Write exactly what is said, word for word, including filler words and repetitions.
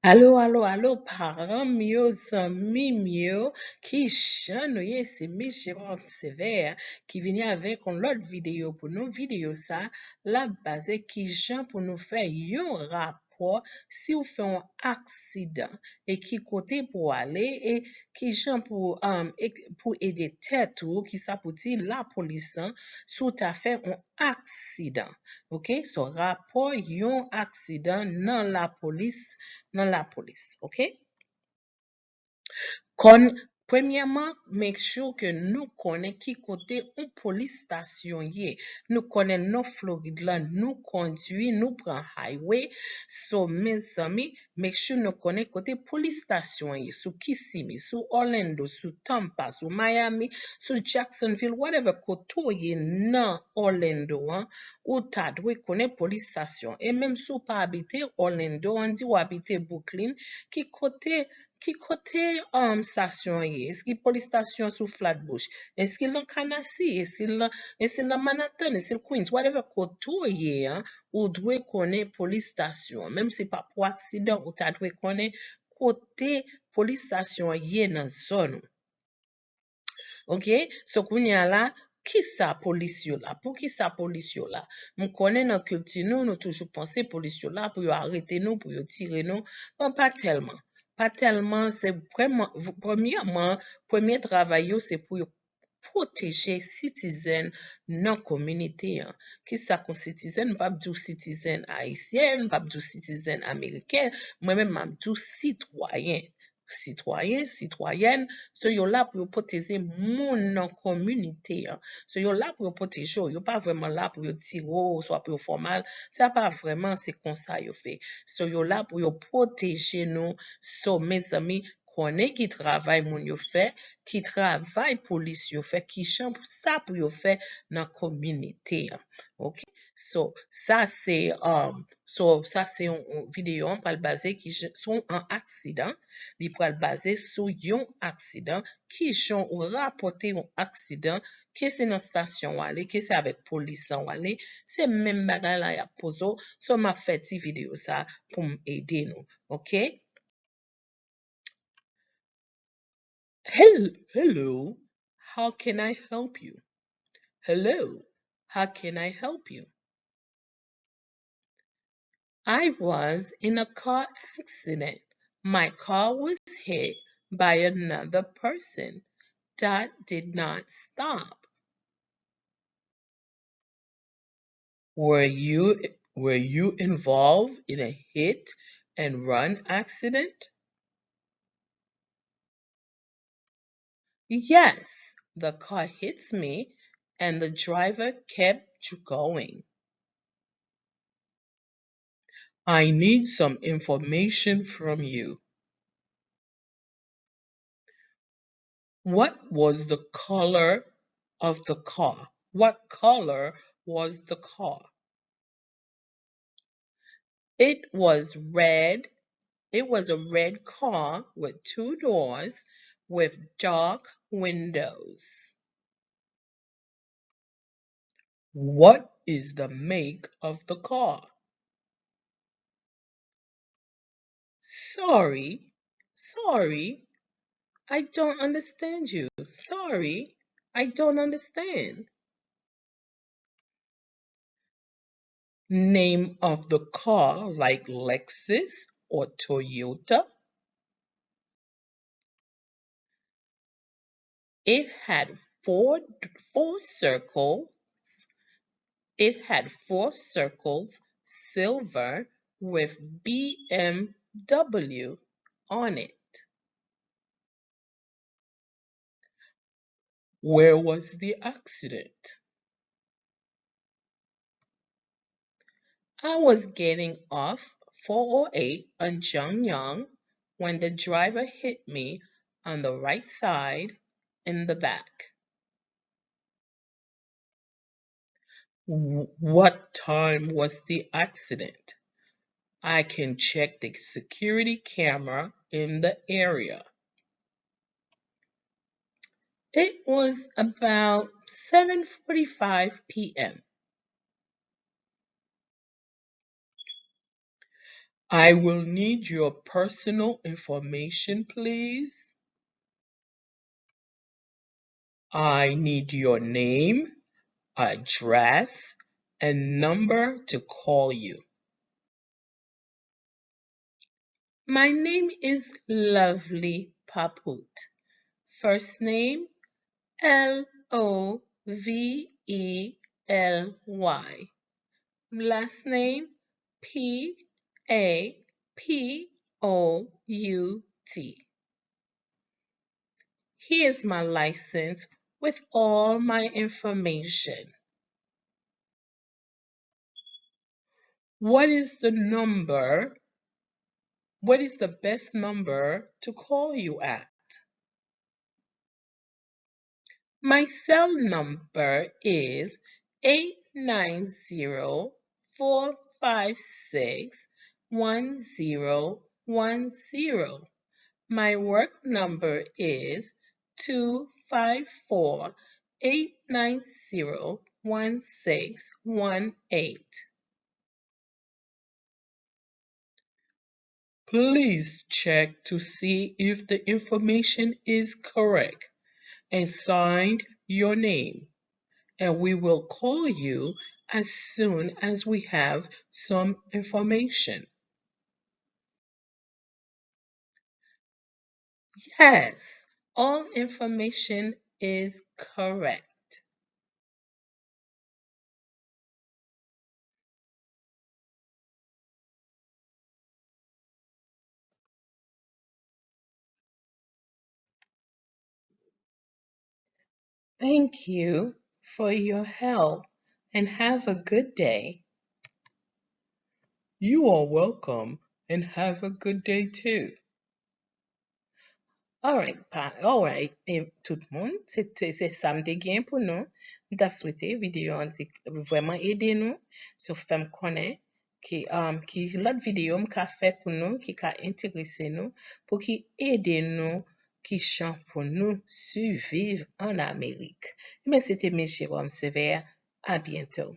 Alo, alo, alo, paran m yo, zanmi m yo, kijan nou ye? Se Miss Gérard Sévère ki vini avèk yon lòt videyo pou nou. Videyo sa, l ap baze kijan pou nou fè yon rapò si w fè yon aksidan e ki kote pou w ale e kijan pou, um, ek- pou ede tèt ou, kisa pou di lapolis an, si w ta fè yon aksidan. Ok? So, rapò yon aksidan nan lapolis, nan lapolis. Ok? Kon, premyèman, make sure ke nou konnen ki kote yon polis stasyon ye. Nou konnen nan Florid la, nou kondui, nou pran highway. So, mezanmi, make sure nou konnen kote polis stasyon an ye, sou Kissimmee, sou Orlando, sou Tampa, sou Miami, sou Jacksonville, whatever kote w ye nan Orlando an, ou ta dwe konnen polis stasyon. E menm si w pa abite Orlando, ann di w abite Brooklyn, ki kote, ki kote, um, stasyon an ye? Èske polis stasyon sou Flatbush? Èske l nan Canarsie? Èske l nan, èske l nan Manhattan? Èske l Queens? Whatever kote w ye an, ou dwe konnen polis stasyon an. Menm si pa pou aksidan, ou ta dwe konnen kote polis stasyon an ye nan zòn ou. Ok? So, kounye a la, kisa polis yo la? Poukisa polis yo la? M konnen nan kilti nou, nou toujou panse polis yo la pou yo arete nou, pou yo tire nou. Bon, pa tèlman. Pa tèlman, se vrèman, premyèman, premye travay yo, se pou yo pwoteje citizen nan kominote an. Kisa k yon citizen? M p ap di w citizen ayisyen, m p ap di w citizen ameriken, mwen menm m ap di w sitwayen. Sitwayen, sitwayèn, so yo la pou yo pwoteje moun nan kominote an. So yo la pou yo pwoteje w, yo pa vrèman la pou yo tire w, oswa pou yo fè w mal. Sa pa vrèman se konsa yo fè. So yo la pou yo pwoteje nou. So, mezanmi, konnen ki travay moun yo fè, ki travay polis yo fè, ki jan pou sa pou yo fè nan kominote an. Ok? So, sa se, um, so, sa se yon, yon videyo an pral baze ki jan, sou yon aksidan, li pral baze sou yon aksidan, ki jan ou rapòte yon aksidan, ke se nan stasyon w ale, ke se avèk polis an w ale, se menm bagay la y ap poze w, so m ap fè ti videyo sa pou m ede nou, ok? Hel- Hello, how can I help you? Hello, how can I help you? I was in a car accident. My car was hit by another person that did not stop. Were you were you involved in a hit and run accident? Yes, the car hits me and the driver kept going. I need some information from you. What was the color of the car? What color was the car? It was red. It was a red car with two doors with dark windows. What is the make of the car? Sorry, sorry, I don't understand you. Sorry, I don't understand. Name of the car, like Lexus or Toyota. It had four four circles. It had four circles, silver, with B M W on it. Where was the accident? I was getting off four oh eight on Jangneung when the driver hit me on the right side in the back. What time was the accident? I can check the security camera in the area. It was about seven forty-five p m. I will need your personal information, please. I need your name, address, and number to call you. My name is Lovely Paput. First name, L O V E L Y. Last name, P A P O U T. Here's my license with all my information. What is the number? What is the best number to call you at? My cell number is eight nine zero, four five six, one zero one zero. My work number is two five four, eight nine zero, one six one eight. Please check to see if the information is correct and sign your name, and we will call you as soon as we have some information. Yes, all information is correct. Thank you for your help and have a good day. You are welcome and have a good day too. Alright, pa, alright, e, tout moun, se, se, se sa m te gen pou nou. M ta swete videyo an te vrèman ede nou. So, fè m konnen ki, um, ki lòt videyo m ka fè pou nou, ki ka enterese nou, pou ki ede nou, ki jan pou nou siviv ann Amerik. Men se te Miss Jérôme Sévère. À bientôt.